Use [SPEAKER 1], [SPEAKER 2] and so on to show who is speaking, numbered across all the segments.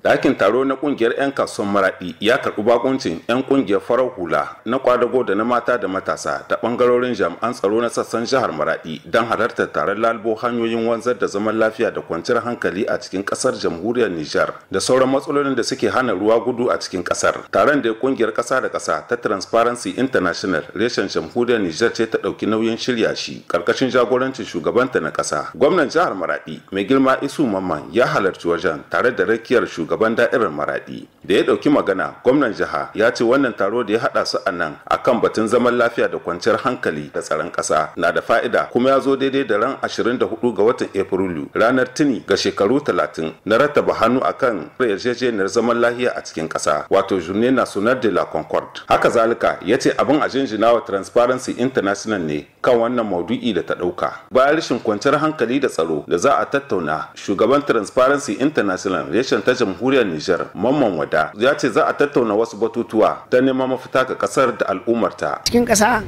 [SPEAKER 1] Ɗakin taro na ƙungiyar 'yan kasuwan Maraɗi ya karɓi bakuncin 'yan ƙungiyar farar hula na kwadago da na mata da matasa da ɓangarorin jami'an tsaro na sassan jihar Maraɗi don halartar taron lalubo hanyoyin wanzar da zaman lafiya da kwanciyar hankali a cikin ƙasar Jamhuriyar Nijar da sauran matsalolin da suke hana ruwa gudu a cikin ƙasar. Taron da ƙungiyar ƙasa da ƙasa ta Transparency International reshen Jamhuriyar Nijar ce ta ɗauki nauyin shirya shi ƙarƙashin jagorancin shugabanta na ƙasa. Gwamnan jihar Maraɗi mai girma Isu Mamman ya halarci wajen tare da rakiyar shugaban da'irar Maradi. Da ya dauki magana, gwamnan jiha ya ce wannan taro da ya hada su a nan akan batun zaman lafiya da kwanciyar hankali da tsaron kasa na da fa'ida, kuma ya zo daidai da ran 24 ga watan Afrilu, ranar tuni ga shekaru 30 na rattaba hannu akan yarjejeniyar zaman lafiya a cikin kasa, wato Journée Nationale de la Concorde. Haka zalika ya ce abin a jinjina wa Transparency International ne kan wannan maudu'i da ta dauka. Bayan rashin kwanciyar hankali da tsaro da za a tattauna, shugaban Transparency International reshen ta Jamhuriyar Nijar, Mamman Wada, ya ce za a tattauna wasu batutuwa don neman mafita ga kasar da al'ummarta.
[SPEAKER 2] Cikin ƙasa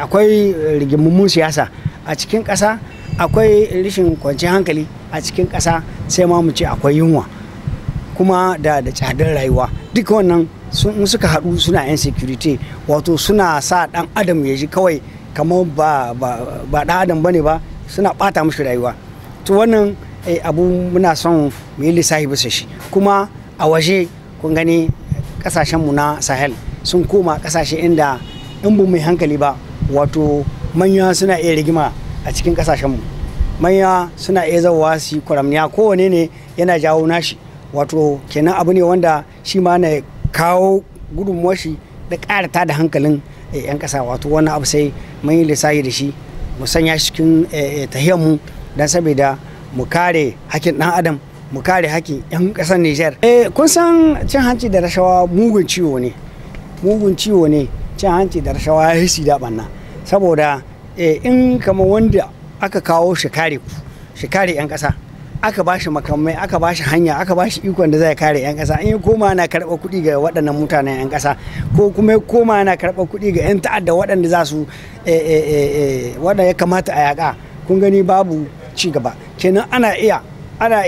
[SPEAKER 2] akwai rigimummun siyasa, a cikin ƙasa akwai rashin kwanciyar hankali, a cikin ƙasa sai ma mu ce akwai yunwa kuma da tsadar rayuwa. Duka wannan in suka haɗu suna insecurity, wato suna sa ɗan adam ya ji kawai kamar ba ɗan adam bane ba, suna ɓata mishi rayuwa. To wannan abu muna son mu yi lissafi bisa shi. Kuma a waje kun gani kasashenmu na Sahel sun koma kasashe inda in bu mai hankali ba, wato manya suna iya rigima a cikin kasashenmu, manya suna iya zauwa su yi kwaramniya, kowane ne yana jawo nashi. Wato kenan abu ne wanda shi ma na kawo gudunmuwar shi da ƙara da hankalin 'yan ƙasa. Wato wannan abu sai mun yi lissafi da shi, mu sanya shi cikin tahiyarmu don saboda mu kare hakkin ɗan adam, mu kare hakkin 'yan ƙasar Nijar. Kun san cin hanci da rashawa mugun ciwo ne, mugun ciwo ne. Cin hanci da rashawa ya hisi da ɓanna, saboda in kama wanda aka kawo shi kare ku, shi kare 'yan ƙasa, aka ba shi makamai, aka ba shi hanya, aka ba shi ikon da zai kare 'yan ƙasa, in ya koma na karɓar kuɗi ga waɗannan mutanen 'yan ƙasa, ko kuma ya koma na karɓar kuɗi ga 'yan ta'adda waɗanda za su waɗanda ya kamata a yaƙa, kun gani babu ci gaba. Kenan ana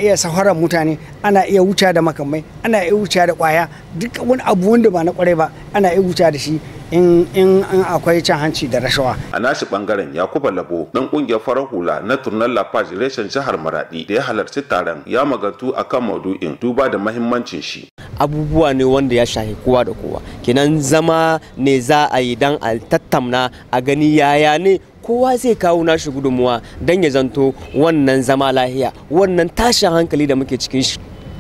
[SPEAKER 2] iya safarar mutane, ana iya wuce da makamai, ana iya wuce da kwaya, duk wani abu wanda ba na kwarai ba ana iya wuce da shi in akwai cin hanci da rashawa.
[SPEAKER 1] A nashi bangaren, Yakuba Labo, dan kungiyar farar hula na Tourner la Page reshen jihar Maradi da ya halarci taron, ya magantu akan maudu'in duba da mahimmancin shi.
[SPEAKER 3] Abubuwa ne wanda ya shahi kowa da kowa. Kenan zama ne za a yi dan a tattamna a gani yaya ne kowa zai kawo nashi gudunmuwa don ya zanto wannan zama lahiya, wannan tashin hankali da muke cikin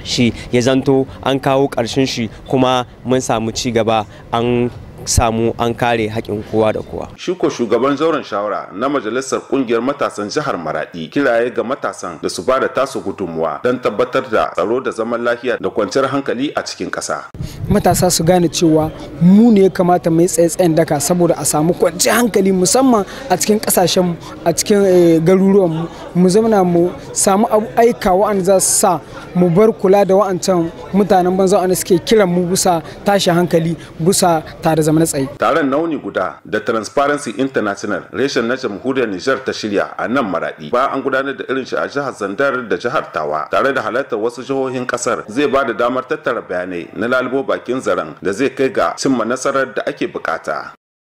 [SPEAKER 3] shi ya zanto an kawo ƙarshen shi, kuma mun samu ci gaba, an samu an kare haƙƙin kowa da kowa.
[SPEAKER 1] Shi ko shugaban zauren shawara na majalisar kungiyar matasan jihar Maradi kiraye ga matasan da su bada tasu gudunmuwa don tabbatar da tsaro da zaman lafiya da kwanciyar hankali a cikin ƙasa.
[SPEAKER 4] Matasa su gane cewa mu ne ya kamata mai tsaye-tsayen daka saboda a samu kwanciyar hankali, musamman a cikin kasashen, a cikin garuruwan mu. Mu zamana mu samu aika wa'anda za su sa mu bar kula da wa'ancan mutanen banza wa'anda suke kiran mu bisa tashi hankali, bisa tare zama na tsaye.
[SPEAKER 1] Taron nauni guda da Transparency International reshen na Jamhuriyar Nijar ta shirya a nan Maradi, bayan an gudanar da irin shi a jihar Zandar da jihar Tawa tare da halartar wasu jihohin kasar, zai ba da damar tattara bayanai na lalubo bakin zaren da zai kai ga cimma nasarar da ake bukata.